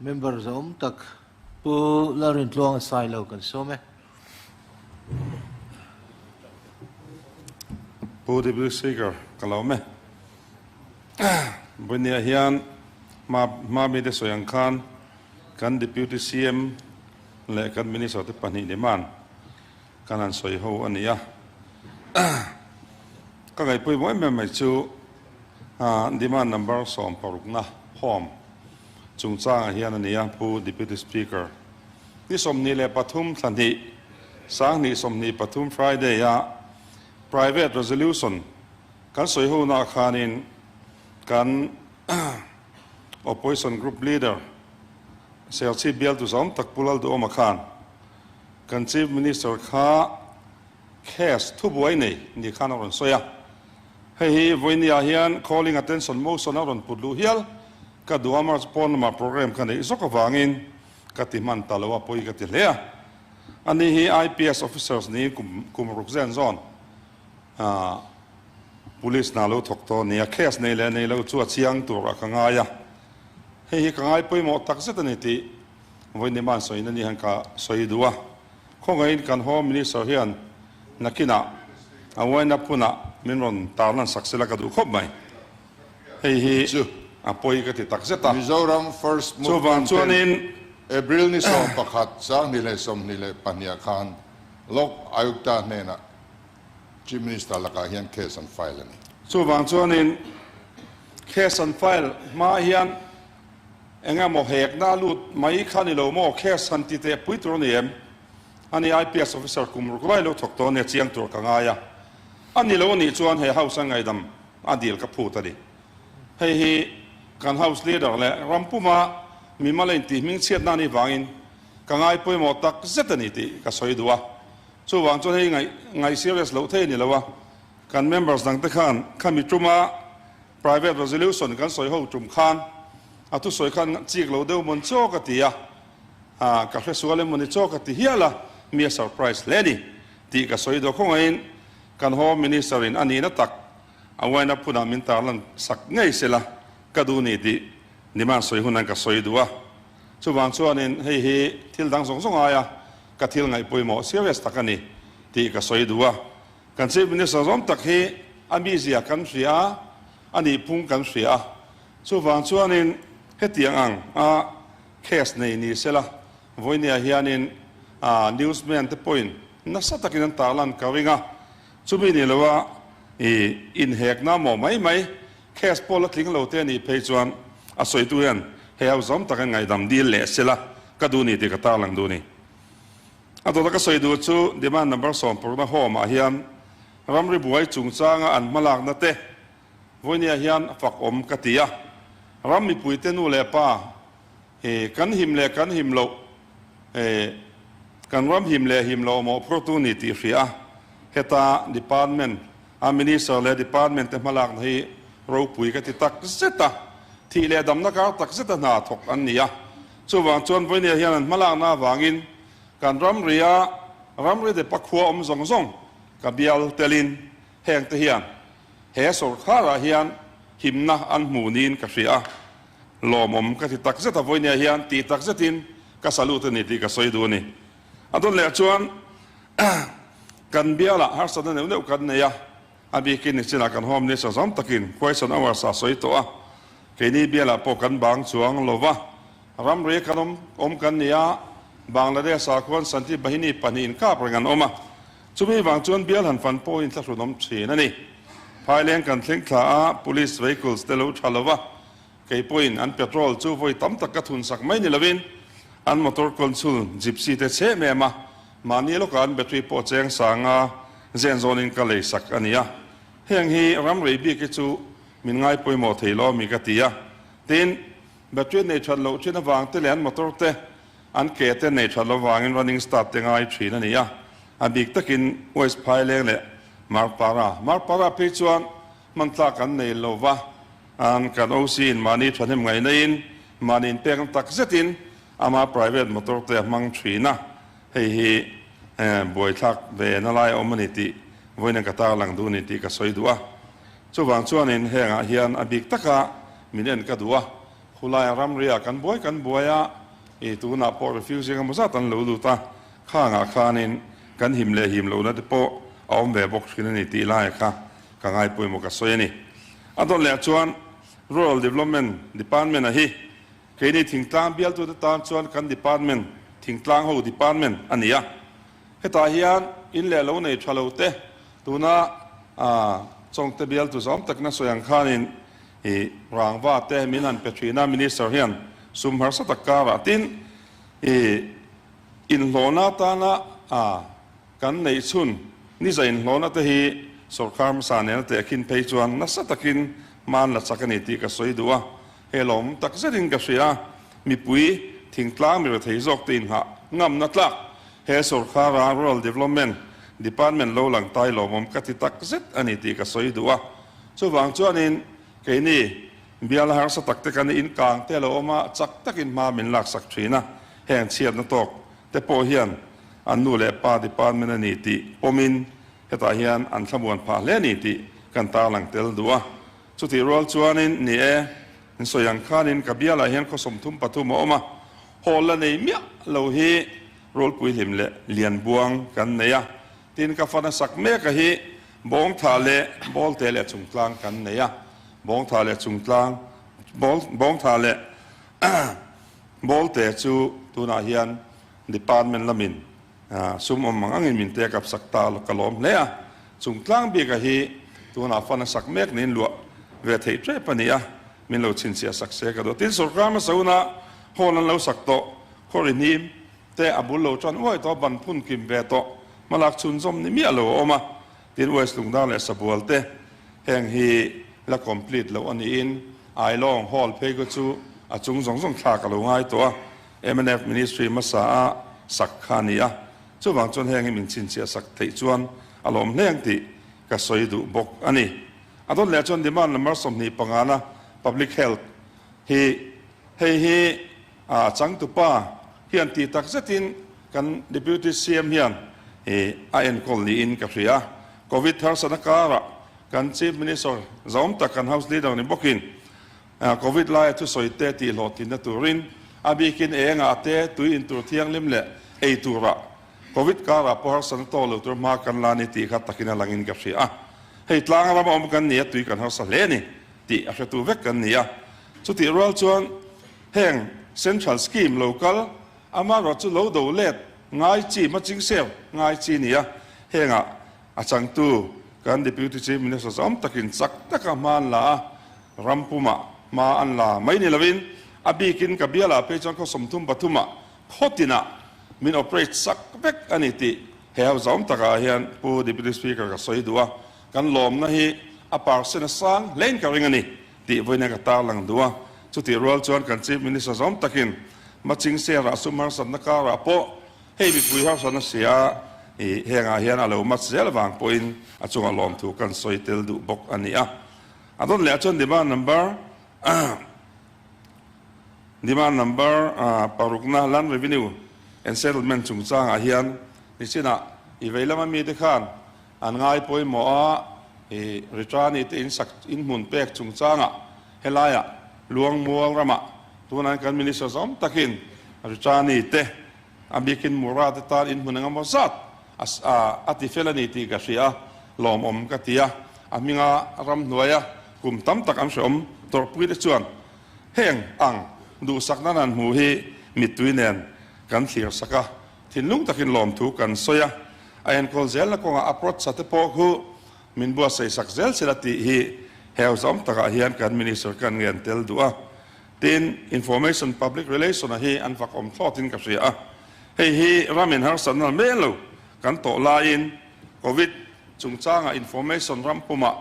Member zawm tak Pu Lalrintluanga Sailo kan sawm e. Pu Deputy Speaker, ka lo me. Vawinia hian hma hma mite sawi ang khan kan Deputy CM leh kan Minister te pahnih ni man kan han sawi ho a ni a. Ka ngaihpawimawh em em mai chu demand number sawmparukna form chungchangah hian a ni a, Pu Deputy Speaker. Ni 23 thla hnih, sanghnih 23 Friday a private resolution kan sawi ho naah khanin kan Opposition Group Leader Serchhip bialtu zawm tak Pu Lalduhawma khan kan Chief Minister kha case thubuai nei ni khan a rawn sawi a. Hei hi vawinia hian calling attention motion a rawn put luh hial ka duh a, March pawn lamah programme ka neih zawk avangin ka ti hman ta lo a, pawi ka ti hle a. Ani hi IPS officers niin kum kum ruk zen zawn police hna lo thawk tawh a ni a, case nei leh nei lo chu a chiang tur a ka ngai a. Hei hi ka ngai pawimawh tak zet a ni tih vawiin man sawiin ani hian ka sawi duh a. Khawngaihin kan Home Minister hian nakinah a wind-up hunah min rawn tarlan sak sela ka duh khawp mai. Hei hi Chu a pawi ka ti tak zet a. Mizoram First Chuvang Movement ten chuanin. April ni 11, 2022 khan Lok Ayukta hnenah Chief Minister lakah hian case an file a ni. Chuvang chuanin case an file hma hian Eng emaw hekna a lut mai kha ni lo maw? Case han ti teh pui tur a ni em? A ni IPS officer kum ruk lai lo thawk tawh a nia chiang tur ka ngai a. A ni lo a nih chuan he house a ngaidam a dil ka phut a ni. Hei hi kan house leader leh ram puma mimal a intih hmingchhiatna a nih vangin ka ngai pawimawh tak zet a ni tih ka sawi duh a. Chuvang chuan hei ngaih ngaih serious loh thei a ni lo a. Kan members dangte khan khami tuma Private resolution kan sawi ho tum khan a thusawi khan chik lo deuh mawn chaw ka ti a, ka hre sual em mawni chaw ka ti hial a, mi a surprise hle a ni tih ka sawi dawh khawngaihin kan Home Minister in a nihna tak a wind up hunah min tarlan sak ngei sela ka duh ni tih demand sawi hunan ka sawi duh a. Chuvang chuanin hei hi thil dang zawng zawng aia ka thil ngaih pawimawh serious tak a ni tih ka sawi duh a. Kan Chief Minister zawm tak hi a mizia kan hria a, a nihphung kan hria a. Chuvang chuanin hetiang ang a case nei ni sela, vawinia hianin newsman te pawhin nasa takin an tarlan ka ring a. Chumi ni loa i inhekna maw mai mai case pawh la tling lo te a nih phei chuan a sawitu hian hei ho zawm takin ngaihdam dil leh sela ka duh ni tih ka tarlang duh a ni. A dawta ka sawi duh chu demand number 16 na home ah hian ramri buai chungchanga an hmalakna te vawinia hian fak awm ka ti a. Ram mipuite nu leh pa hi kan him leh kan him loh kan ram him leh him loh mawhphurtu ni tih hria a. Heta department a minister leh department te hmalakna hi ropui ka ti tak zet a. Thih leh damna kar tak zeta hna thawk an ni a. Chuvang chuan vawinia hian an hmalakna avangin kan ramria ramri depa khua awm zawng zawng ka bial telin heng te hian he sawrkharah hian himna an hmu niin ka hria a, lawmawm ka ti takzet a, vawinia hian tih takzetin ka salute a ni tih ka sawi duh a ni. A dawn leh chuan kan bialah harsatna neuh neuh kan nei a, A bikin nichinah kan Home Minister zawm takin question hours a sawi tawh a, keini bialah pawh kan bang chuang lo va, ramri kan awm awm kan ni a, Bangladesh ah khuan Santi Bahini pahnih inkap reng an awm a, chumi vang chuan bial han fan pawhin thlahrun awm thin a ni. Phaileng kan thleng thla a, Police vehicles te lo tha lo va, kei pawhin an petrol chu vawi tam tak ka thun sak mai ni lovin an motor consul gypsy te chhem em a, Mahni lawkah an battery pawh cheng sanga zen zawnin ka lei sak a ni a. Heng hi ram rei bik hi chu min ngai pawimawh thei lo ami ka ti a. Tin, battery nei that loh thin avang te leh an motor te an ke te nei that loh avangin running start te ngai thin a ni a. A bik takin West Phaileng leh Marpara. Marpara phei chuan hman tlak an nei lo va, an kan OC in mahni thahnem ngaihna-in mahni inpekna tak zetin Ama private motor te a hmang thin a, hei hi buaithlak ve na lai a awm a ni tih vawiin ka tarlang duh a ni tih ka sawi duh a. Chuvang chuanin hengah hian a bik taka min en ka duh a, Khulaia ramria kan buai kan buai a, i tunah pawh refugee engemaw zat an lo lut a, khangah khanin kan him leh him lohna te pawh a awm ve bawk thin a ni tih laia kha ka ngaipawimawh ka sawi a ni. A dawt leh chuan Rural Development Department-a hi keini thingtlang bialtute tan chuan kan department, thingtlang ho department a ni a. Hetah hian in leh lo nei tha lo te tuna Chawngte bialtu zawm takna sawi ang khanin I rangva te min han pe thin a, Minister hian sum harsa tak karah tin i inhlawhna atana a kan neih chhun niza inhlawhna te hi sawrkar hmasa nena tehkhin phei chuan nasa takin hman la chak a ni tih ka sawi duh a, he lawm tak zetin ka hria a, mipui thingtlang mi rethei zawk te inghah ngamna tlak he sawrkara Rural Development Department lo lang tai lawmawm ka ti tak zet a ni tih ka sawi duh a. Chuvang chuanin keini bial harsa tak te kan in kang te lo awm a, chak takin hma min laksak thin a, heng chhiatna tawk te pawh hian an nu leh pa department a ni tih pawmin hetah hian an thlamuan phah hle a ni tih kan tarlang tel duh a. Chutih rual chuanin ni e, in sawi ang khanin ka bialah hian khaw 33 a awm a, haw la nei miah lo hi Rawlpui hlim leh Lianbuang kan nei a, tin ka fana sak mek a hi Bawngtha leh Bawlte leh Chungtlang kan nei a, Bawngtha leh Chungtlang, Bawngtha leh Bawlte chu tunah hian Department lamin sum awm ang angin min take up sak ta ka lawm hle a, Chungtlang bika hi tunah fana sak mek niin luah ve theih tep a ni a, min lo chhinchhiah sak se ka duh. Tin, sawrkar hmasa hunah hall an lo sak tawh, khaw ri hnim te a bul lo tan uai tawh ban phun kim ve tawh hmalak chhunzawm ni miah lo a awm a, tin West Lungdar leh Sabual te heng hi la complete loh a niin Ailawng Hall phei kha chu a chung zawng zawng thlak a lo ngai tawh a, mnf Ministry hmasa a sak kha a ni a, chuvang chuan heng hi min chhinchhiah sak theih chuan a lawm hle ang tih ka sawi duh bawk a ni. A dawt leh chuan demand number 25 na Public Health hi hei hi A changtupa hian tih tak zetin kan Deputy CM hian a enkawl niin ka hria. Covid harsatna karah kan Chief Minister zahawm tak kan House Leader ni bawkin Covid laia thusawi te tih hlawhtlinna turin a bikin engah te tui intur thianghlim leh ei turah Covid karah pawh harsatna tawk lo tur hma kan la ni tih kha takin a langin ka hria. Hei tlang rama awm kan ni a tui kan harsa hle a ni tih a hretu vek kan ni a. Chutih rual chuan Heng Central Scheme lo kal amaherawh chu lo do let ngai chi maching sel ngai chi nia. Hengah a changtu kan Deputy Chief Minister zawm takin chak taka hma an la a, ram pumah hma an la mai ni lovin a bikin ka bialah phei chuan khaw 33 ah khaw tinah min operate sak vek a ni tih he ho zawm takah hian Pu Deputy Speaker ka sawi duh a, kan lawmna hi a percent a sang hlein ka ring a ni. Tih vawiin ka tarlang duh a, chutih rual chuan kan Chief Minister zawm takin Maching Serah sum harsatna karah pawh hei mipui harsatna sia i hengah hian a lo mat zel avang pawhin a chungah lawmthu kan sawi tel duh bawk a ni a. A dawt leh chuan demand number demand number parukna Land Revenue and Settlement chungchangah hian nichinah i vei lama mite khan An ngai pawimawh a, i Ritrani te in sak in hmun pek chungchangah helaiah Luangmual ramah tunah kan Minister zawm takin Ritrani te a bikin Mura te tan in hmun engemaw zat a ti fel a ni tih ka hria a, lawmawm ka ti a, a hminga ramhnuaia kum tam tak an hreawm tawrhpui te chuan heng ang duhsakna nan hmuh hi mittui nen kan thlir sak a, thinlung takin lawmthu kan sawi a. A enkawl zelna kawngah approach te pawh khu min buatsaih sak zel sela tih hi heu zawm takah hian kan Minister kan ngen tel duh a. Tin, Information Public Relation a hi an fak awm thlawtin ka hria a. Hei hi ramin harsatna mel lo kan tawh laiin Covid chungchangah information ram pumah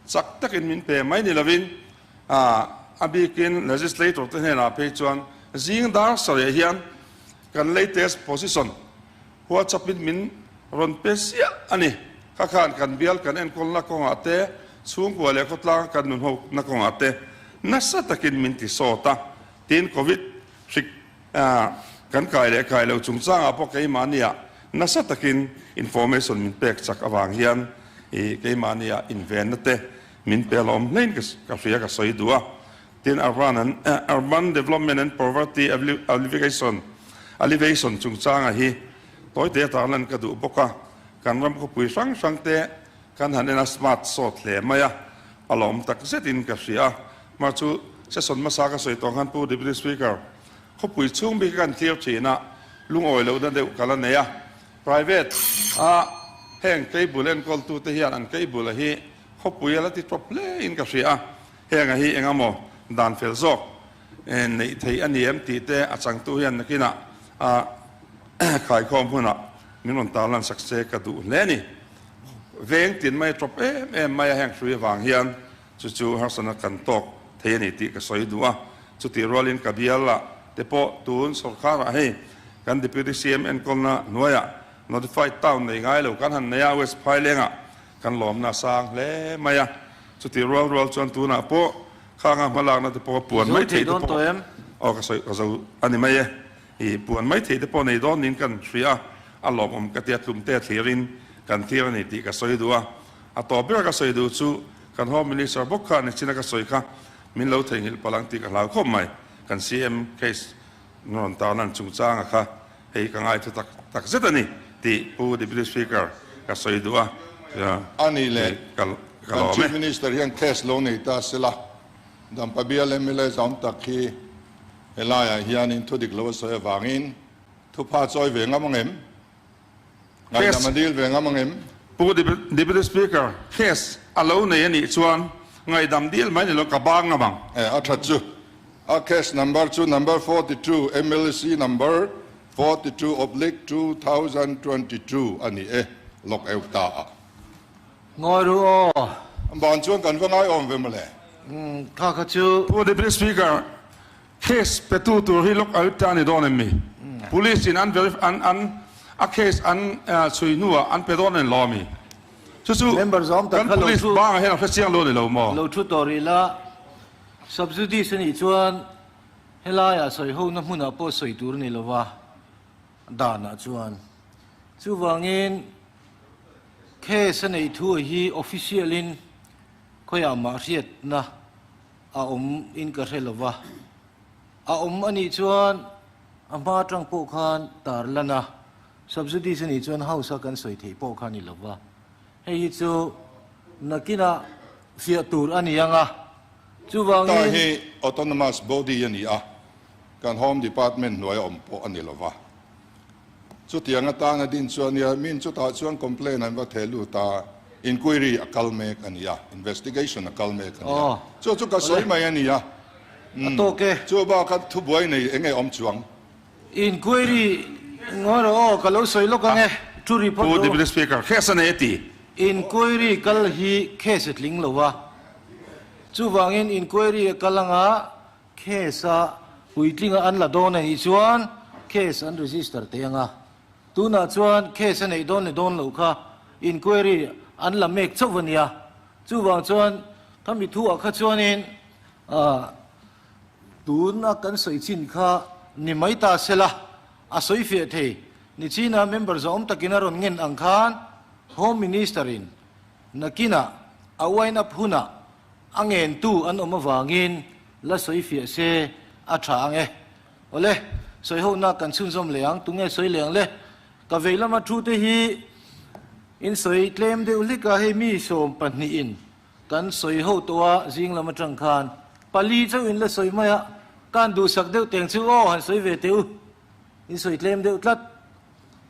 chak takin min pe mai ni lovin a bikin legislator te hnenah phei chuan zing dar sarih hian kan latest position WhatsApp-in min rawn pe siah a ni. Kha khan kan bial kan enkawlna kawngah te, chhungkua leh khawtlanga kan nunhawkna kawngah te nasa takin min ti sawt a. Tin, Covid hrik kan kai leh kai lo chungchangah pawh keimahniah nasa takin information min pek chak avang hian i keimahniah invenna te min pe alawm hlein ka hria ka sawi duh a. Tin, Urban and Urban Development and Poverty Alleviation Alleviation chungchanga hi tawite a tarlan ka duh bawk a, kan ram khawpui hrang hrang te kan han en a smart sawt hle mai a, a lawm tak zetin ka hria a. Mah chu session hmasa ka sawi tawh khan Pu Deputy Speaker, khawpui chhung bik a kan thlir thin a, lungawi lohna deuh ka la nei a, private a heng cable enkawltute hian an cable a hi khawpui a la ti tawp hle in ka hria a, Heng hi eng emaw dan fel zawk neih theih a ni em tih te a changtu hian nakinah a khaikhawm hunah min rawn tarlan sak se ka duh hle a ni. Veng tin mai tawp em em mai a heng hrui avang hian chu chu harsatna kan tawk thei a ni tih ka sawi duh a. Chutih rualin ka bialah te pawh tun sawrkharah hei kan Deputy CM enkawlna hnuaiah Notified Town nei ngai lo kan han nei a, West Phailengah kan lawmna a sang hle mai a. Chutih rual rual chuan tunah pawh khanga hmalakna te pawh puan mai theih te pawh aw ka sawi ka zo a ni mai e. I puan mai theih te pawh nei dawn niin kan hria a, a lawmawm ka tia tlum te thlirin kan thlir a ni tih ka sawi duh a. A tawp ber ka sawi duh chu kan Home Minister bawk kha nichina ka sawi kha min lo theihnghilh palh ang tih ka hlau khawp mai. Kan CM case rawn tarlan chungchanga kha Hei ka ngaithla tak tak zet a ni tih Pu Deputy Speaker ka sawi duh a, A nih leh, ka kan lawm e. Chief Minister hian case lo nei ta sela, Dampa bial mla zaum tak hi helaiah hianin thu dik lo a sawi avangin thupha chawi ve ngam ang em? Ngaihdam a dil ve ngam ang em? Pu Deputy Speaker, case a lo nei a nih chuan ngaihdam dil mai ni lo ka bang ngam ang. E, a that chu. A case number chu number 42, MLC number 42 oblique 2022 a ni e, lawk eu ta a. Ngawi ru aw. Ban chuan kan va ngaiawm ve mawle. Kha kha chu. Pu Deputy Speaker, Case petu tur hi lawk al ta ni dawn em mi? Police in an verif an an a case an chhui hnuah an pe dawn em lo ami? Chu chu Member zawm tak kan kha lo police thu bangah hian a hre chiang lo ni lo maw? Lo thu tawh rih la, subjudice a nih chuan helaiah sawi hona hmunah pawh sawi tur a ni lo va, danah chuan. Chuvangin case a neih thu hi official in khawiah mah hriatna A awm in ka hre lova, a awm a nih chuan a hma atang pawh khan tar lan a, subsidies a nih chuan house a kan sawi theih pawh kha a ni lova, hei hi chu nakinah fiah tur a ni ang a, chuvangin. Ta hi autonomous body a ni a, kan home department hnuaia awm pawh a ni lova, Chutiang atana din chu a nia, min chutah chuan complaint an va theh lut a, inquiry a kal mek a nia, investigation a kal mek a nia. Chu chu ka sawi mai a nia. Chu bakah thubuai nei eng nge awm chuang? Inquiry ngawi rawh aw, ka lo sawi lawk ang e, thu ri phawt Pu rawh. Deputy Speaker, case a nei a ti. Inquiry kal hi case a tling lo a, chuvangin inquiry a kal anga Case a puitlinga an la dawn a nih chuan case an register teh ang a, tunah chuan case a neih dawn leh dawn loh kha inquiry an la mek chauh a nia. Chuvang chuan khami thuah kha chuanin tuna kan sawi chin kha ni mai ta sela a sawi fiah thei. Nichina member zawm takin a rawn ngen ang khan Home Minister in nakinah a wind up hunah A ngentu an awm avangin la sawi fiah se a tha ang e. Awle, sawi hohna kan chhunzawm leh ang, tunge sawi leh ang le? Ka vei lama thu te hi in sawi tlem deuh hlek a, hei mi 12 in kan sawi ho tawh a, zing lam atang khan pali chauh in la sawi mai a, kan duhsak deuh teng chu aw han sawi ve teh u, in sawi tlem deuh tlat.